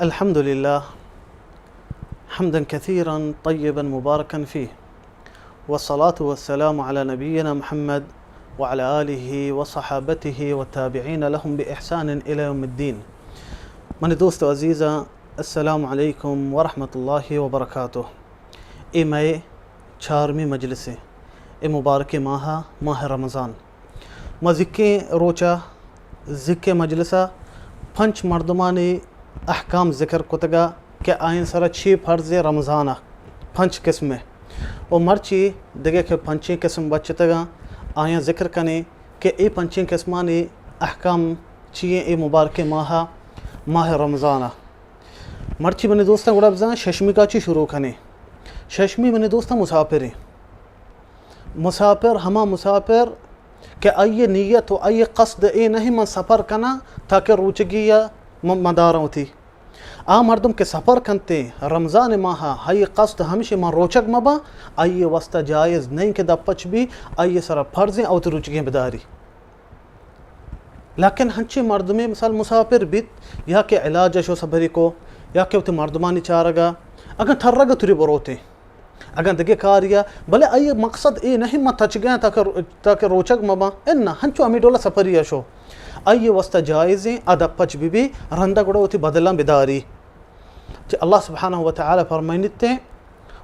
الحمد لله، حمدا كثيرا طيبا مباركا فيه، والصلاة والسلام على نبينا محمد وعلى آله وصحابته والتابعين لهم بإحسان إلى يوم الدين. منی دوست و عزیزاں، السلام علیکم ورحمۃ اللہ وبرکاتہ. اے مئے چارمی مجلس ایں، اے مبارکیں ماہ، ماہ رمضان. ما زکیں روچا، زکیں مجلسا پنچ مردمانی احکام ذکر کتگا کہ آیان سرا چی فرض رمضانا، پنچ قسمے. و مرچی دگہ کہ پنچیں قسم بچتگاں، آیان ذکر کنیں کہ اے پنچیں قسمانی احکام چی ایں اے مبارکیں ماہ، ماہ رمضانا. مرچی منی دوستاں گڑا بزاں ششمی کا چی شروع کنیں. ششمی منی دوستاں مسافریں. مسافر ہما مسافر کہ آئی نیت و آئی قصد اے نہیں من سفر کناں تاکہ روچگی یا م-، مداراں وتی. آ مردم کہ سفر کنتے رمضان ماہ، آئی قصد ہمشی من روچگ مباں، آئی واسطہ جائز نہیں کہ دپچ بی، آئی سرا فرضیں او وتی روچگی بداری. لیکن ہنچیں مردمے مثال مسافر بیت یا کہ علاج شو سفری کو یا کہ وتی مردمانی چارگا، اگاں ترگ توری بروتے، اگاں دگہ کاریا، بلے آئی مقصد اے نہیں ما تچگیں تاکہ، تاکہ روچگ مباں، انا ہنچو ہمیں ڈولا سفری شو، آئی واسطہ جائزیں آ دپچ بی بی، رندا گڑا وتی بدلاں بداری. کہ اللہ سبحانہ و تعالی فرمائنیتے،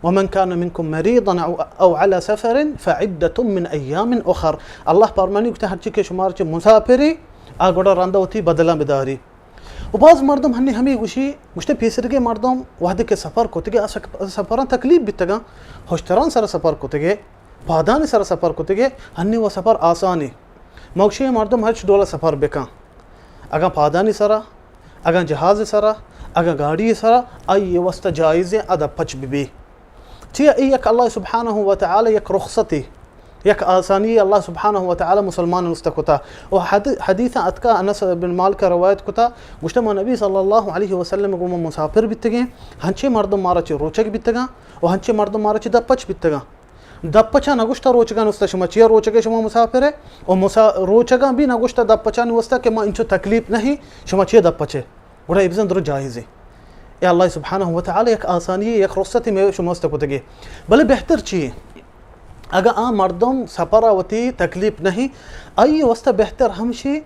ومن كان منكم مريضا او، او على سفر فعدة من ايام اخر. اللہ فرمانی گوشتے ہرچی کہ شمار چہ مسافری، آ گڑا رندا وتی بدلاں بداری. و باز مردم ہنی ہمی گوشی، گوشتے پیسرگے مردم وحدے کہ سفر کتگے، آ سک-، سفراں تکلیف بیتگاں، ہشتران سر سفر کتگے، پادانی سر سفر کتگے، ہنی و سفر آسانی. موکشی مردم ہرچ ڈولا سفر بکن. اگاں پادانی سرا، اگاں جہاز سرا، اگاں گاڑی سرا، آئی واسطہ جائزیں آ دپچ ببی. چیا ای یک اللہ سبحانہ و تعالی یک رخصتی، یک آسانی اللہ سبحانہ و تعالی مسلمان واسطہ کتا. و حد-، حدیث اتکا انس بن مالک روایت کتا، گوشتا ما نبی صلی اللہ علیہ وسلم گو ما مسافر بیتگیں، ہنچے مردم مارا چہ روچگ بیتگاں و ہنچے مردم مارا چہ دپچ بیتگاں. دپچاں نگوشتا روچگانی واسطہ شما چیا روچگے شما مسافرے؟ و مسا-، روچگاں بھی نگوشتا دپچانی واسطہ کہ ما انچو تکلیف نہیں، شما چیا دپچے؟ گڑا اے بزن درو جائزے. اے اللہ سبحانہ و تعالی یک آسانی، یک رخصتی میں شما واسطہ کتگے. بلے بہتر چی ہے؟ اگاں آ مردم سفر وتی تکلیف نہیں، آئی واسطہ بہتر ہمشی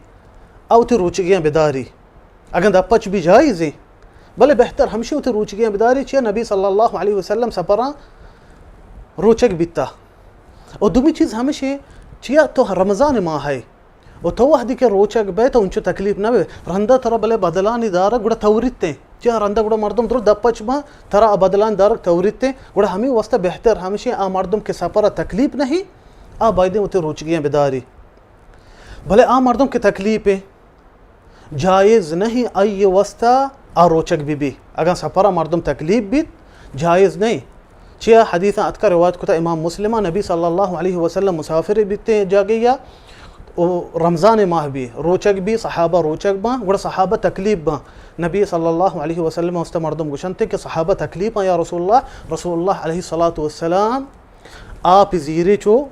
آ وتی روچگیاں بداری. اگاں دپچ بھی جائزیں، بلے بہتر ہمشی وتی روچگیاں بداری، چیا نبی صلی اللہ علیہ وسلم سفراں روچگ بیتا. و دومی چیز ہمشی، چیا تو رمضان ماہ ہے، و تو وحدی کہ روچگ بے تو انچو تکلیف نہ بے، رندا ترا بلے بدلانی دارگ گڑا توریتے، چیا رندا گڑا مردم درو دپچ با، ترا آ بدلانی دارگ توریتے، گڑا ہمیں واسطہ بہتر ہمشی آ مردم کہ سفر تکلیف نہیں، آ بایدیں وتی روچگیاں بداری. بلے آ مردم کہ تکلیف ہے، جائز نہیں آئی واسطہ آ روچگ بی بی. اگاں سفر مردم تکلیف بیت، جائز نہیں. چیا حدیث اتکا روایت کتا امام مسلم، نبی صلی اللہ علیہ وسلم مسافر بیتے جاگے یا، او رمضان ماہ بی، روچگ بی، صحابہ روچگ باں، گڑا صحابہ تکلیف باں. نبی صلی اللہ علیہ وسلم واسطہ مردم گوشنتے کہ صحابہ تکلیف باں یا رسول اللہ، رسول اللہ علیہ الصلوۃ والسلام آپ زیرے چو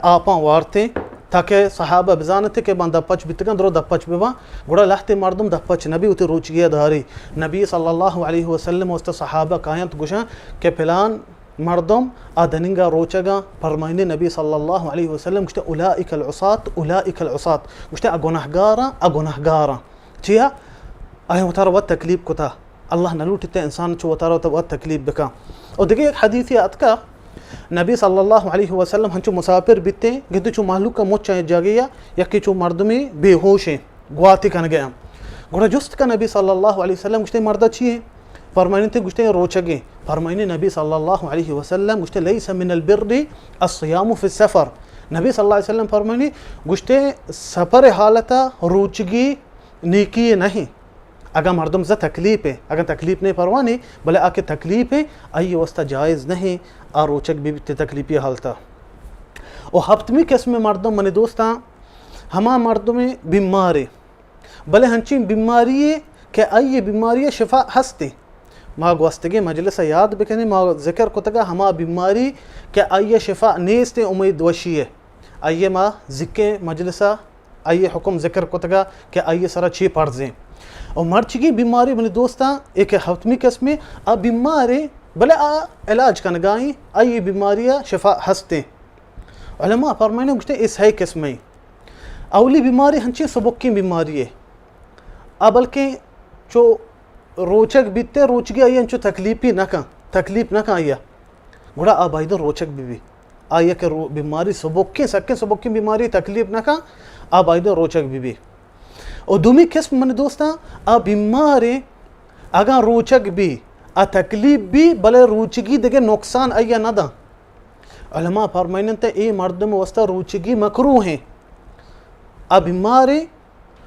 آپاں وارتیں، تاکہ صحابہ بزانتے کہ من دپچ بیتگاں، درو دپچ بباں. گڑا لہتے مردم دپچ نبی، وتی روچگی داری. نبی صلی اللہ علیہ وسلم واسطہ صحابہ کاینت گوشاں کہ پلان مردم آ دننگا روچگاں، فرمائنے نبی صلی اللہ علیہ وسلم گوشتے، اولئک العصاة، اولئک العصاة، گوشتے، آ گناہگاراں، آ گناہگاراں. چیا؟ آیاں وتارا وت تکلیف کتا. اللہ نہ لوٹیت انسان چو وتارا وت تکلیف بکا. او دگہ یک حدیثی اتکا، نبی صلی اللہ علیہ وسلم ہنچو مسافر بیتے، گندے چو مہلوک مچ جاگے یا، یکی چو مردمی بے ہوش ہیں، گواتی کنگے ہم. گڑا جست کا نبی صلی اللہ علیہ وسلم گوشتے، مردا چی ہیں؟ فرمائنتے، گوشتے، روچگے. فرمائنے نبی صلی اللہ علیہ وسلم گوشتے، لیس من البر الصیام فی السفر. نبی صلی اللہ علیہ وسلم فرمائنے، گوشتے، سفر حالتا روچگی نیکی نہیں. اگاں مردم زا تکلیف ہے، اگاں تکلیف نہیں پرواہ نہیں، بلے آ کہ تکلیف ہے، آئی واسطہ جائز نہیں، آ روچگ بی بیت تکلیفی حالتا. و ہفتمی قسم مردم منی دوستاں، ہما مردم بیمارے، بلے ہنچین بیماری ہے کہ آئی بیماری شفا ہستے. ما گوستگیں مجلس یاد بکنیں، ما ذکر کتگا ہما بیماری کہ آئی شفا نیست، امید وشی ہے. آئی ما ذکر مجلس آئی حکم ذکر کتگا کہ آئی سرا چی فرض ہیں. و مرچگی بیماری منی دوستاں، اے کہ ہفتمی قسمے، آ بیمارے، بلے آ علاج کنگائیں، آئی بیماری شفا ہستیں۔ علماء فرمائنے گوشتے اے سئے قسمیں۔ اولی بیماری ہنچیں سبکیں بیماری ہے۔ آ بلکیں چو روچگ بیتے، روچگی آئی انچو تکلیفی نہ کن، تکلیف نہ کن آئی۔ گڑا آ باید روچگ بہ بی۔ آئی کہ رو-، بیماری سبکیں، سکیں سبکیں بیماری تکلیف نہ کن، آ باید روچگ بہ بی۔ و دومی قسم منی دوستاں، آ بیماریں اگاں روچگ بی، آ تکلیف بی، بلے روچگی دگہ نقصان آئی نہ داں۔ علماء فرمائننت اے مردم واسطہ روچگی مکروہ ہیں۔ آ بیماریں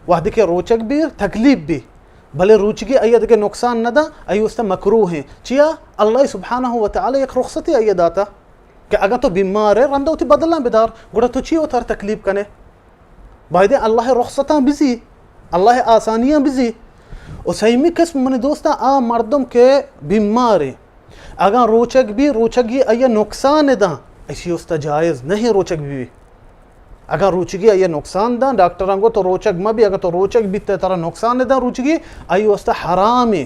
وہدے کہ روچگ بی تکلیف بی، بلے روچگی آئی دگہ نقصان نہ داں، آئی واسطہ مکروہ ہیں۔ چیا؟ اللہ سبحانہ و تعالی یک رخصتی آئی داتا کہ اگاں تو بیمار ہے، رندہ وتی بدلاں بدار، گڑا تو چی وتار تکلیف کنے؟ بایدیں اللہ رخصتاں بزی، اللہ آسانیاں بزی۔ و سیمی قسم منی دوستاں آ مردم کہ بیمار ہیں، اگاں روچگ بی، روچگی آئی نقصان داں، اشی واسطہ جائز نہیں روچگ بی۔ اگاں روچگی آئی نقصان داں، ڈاکٹراں گو تو روچگ مہ بی، اگاں تو روچگ بیت ترا نقصان داں روچگی، آئی واسطہ حرام ہے۔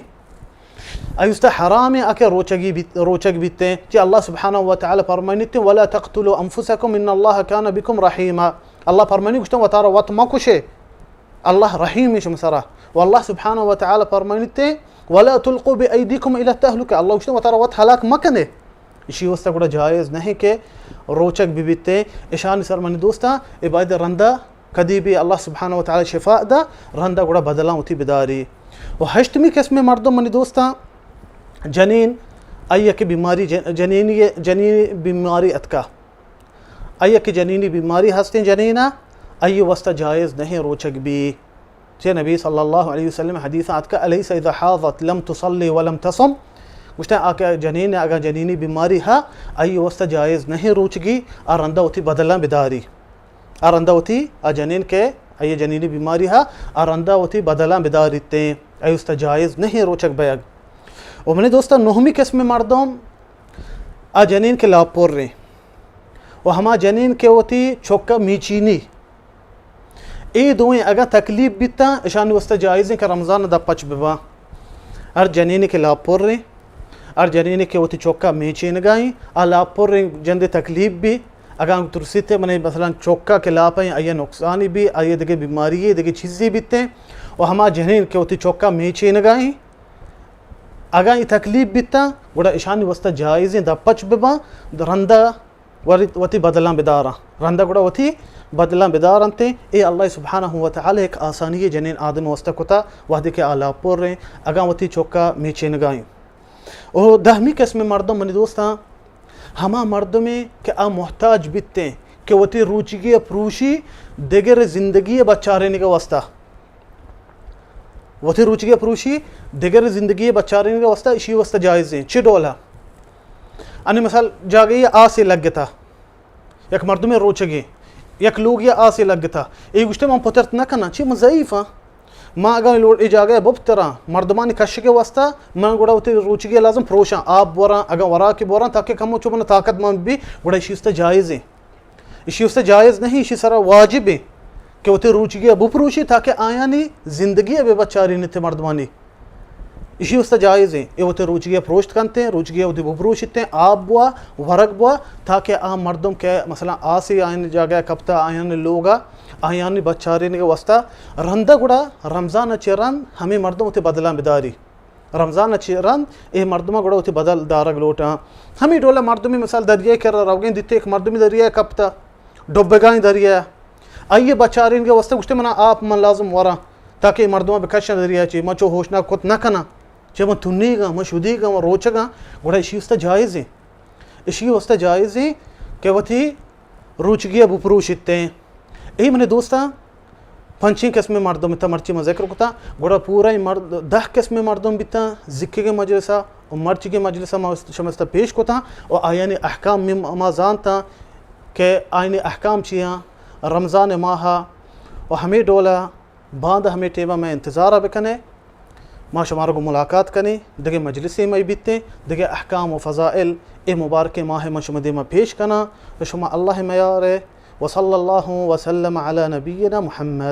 آئی واسطہ حرام ہے اکہ روچگی بیت، روچگ بیتے۔ کہ اللہ سبحانہ و تعالی فرمائنیتے، ولا تقتلوا انفسکم ان اللہ کان بکم رحیما۔ اللہ فرمائنی گوشتن وتارا وت مکشے۔ اللہ رحیم شما سرا۔ و اللہ سبحانہ و تعالی فرمائنیتے، ولا تلقوا بأیدیکم الی التہلکہ۔ اللہ گوشتن وتارا وت ہلاک مکنے۔ اشی واسطہ گڑا جائز نہیں کہ روچگ ببیتے۔ اشانی سر منی دوستاں، اے باید رندہ کدی بھی اللہ سبحانہ و تعالی شفا دا، رندہ گڑا بدلاں وتی بداری۔ و ہشتمی قسم مردم منی دوستاں، جنین، آئی کہ بیماری جن-، جنینی، جنینی بیماری اتکا۔ آئی کہ جنینی بیماری ہستیں جنینا، آئی واسطہ جائز نہیں روچگ بی۔ چہ نبی صلی اللہ علیہ وسلم حدیث آتکا، الیس اذا حاضت لم تصلی ولم تصم۔ گوشتن آ کہ جنین، اگاں جنینی بیماری ہا، آئی واسطہ جائز نہیں روچگی، آ رندہ وتی بدلاں بداری۔ آ رندہ وتی، آ جنین کہ آئی جنینی بیماری ہا، آ رندہ وتی بدلاں بداریتیں۔ آئی واسطہ جائز نہیں روچگ بیگ۔ و منی دوستاں، نہمی قسم مردم، آ جنین کہ لاپر ہیں۔ و ہما جنین کہ وتی چکا میچینی، اے دوئیں اگاں تکلیف بیتاں، اشانی واسطہ جائزیں کہ رمضان دپ پچ بباں۔ ہر جنینے کہ لاپریں، ہر جنینے کہ وتی چکا میچینگائیں، آ لاپریں جندے تکلیف بی، اگاں ترسیتے منی مثلاً چکا کہ لاپیں، آئی نقصانی بی، آئی دگہ بیماری، دگہ چیزی بیتیں، و ہما جنین کہ وتی چکا میچینگائیں، اگاں ای تکلیف بیتاں، گڑا اشانی واسطہ جائزیں دپ پچ بباں، رندہ وری وتی بدلاں بداراں۔ رندہ گڑا وتی بدلاں بدارنت۔ اے اللہ سبحانہ و تعالی ایک آسانی جنین آدم واسطہ کتا، وہدے کہ آ لاپریں، اگاں وتی چکا میچینگائیں۔ او دہمی قسم مردم منی دوستاں، ہما مردمیں کہ آ محتاج بیتیں کہ وتی روچگی پروشی دگر زندگی بچارینگا واسطہ۔ وتی روچگی پروشی دگر زندگی بچارینگا واسطہ، اشی واسطہ جائزیں۔ چی ڈولا؟ انی مثال جاگہی آسے لگتا، یک مردمے روچگے، یک لوگی آسے لگتا، اے گوشتے من پترت نہ کناں، چی من ضعیف ہاں، ما اگاں لوڑ اے جاگہ بپتراں، مردمانی کشگے واسطہ من گڑا وتی روچگی لازم پروشاں، آپ بوراں، اگاں وراکے بوراں، تاکہ کمو چو من طاقت مان بی، گڑا اشی واسطہ جائزیں۔ اشی واسطہ جائز نہیں، اشی سرا واجب ہے کہ وتی روچگی بپروشی تاکہ آیانی زندگی بہ بچارینتے مردمانی۔ اشی واسطہ جائز ہیں، اے وتی روچگی پروشت کنتے، روچگی وتی بپروشتے، آپ بوا، ورگ بوا، تاکہ آ مردم کہ مثلاً آسے آیانی جاگہ کپتا، آیانی لوگا، آیانی بچارینگے واسطہ رندہ گڑا رمضان چہ رند ہمیں مردم وتی بدلاں بداری۔ رمضان چہ رند اے مردم گڑا وتی بدل دارگ لوٹاں۔ ہمیں ڈولا مردمی مثال دریائے کرا روگیں، دیتے ایک مردمی دریائے کپتا، ڈبگائیں دریائے۔ آئیے بچارینگے واسطہ گوشتے منا آپ من لازم وراں، تاکہ اے مردماں بکشاں دریا چی، من چو ہوشناک کت نہ کناں، چہ من تنیگاں، من شدیگاں، من روچگاں، گڑا اشی واسطہ جائز ہیں۔ اشی واسطہ جائز ہیں کہ وتی روچگی بپروشیتیں۔ اے منی دوستاں، پنچیں قسم مردم تا مرچی ما ذکر کتا، گڑا پورا اے مرد، دہ قسم مردم بیتا، زکگے مجلسا و مرچگے مجلسا ما شمستا پیش کتا و آیانی احکام می ما زانتا کہ آیانی احکام چیاں۔ رمضان ماہا و ہمیں ڈولا باند ہمیں ٹیما میں انتظارا بکنے۔ ما شمارا گوں ملاقات کنیں، دگہ مجلسے مئی بیتیں، دگہ احکام و فضائل اے مبارکیں ماہ من شما دیما پیش کناں۔ تو شما اللہ میارے۔ وصلی اللہ وسلم علی نبینا محمد۔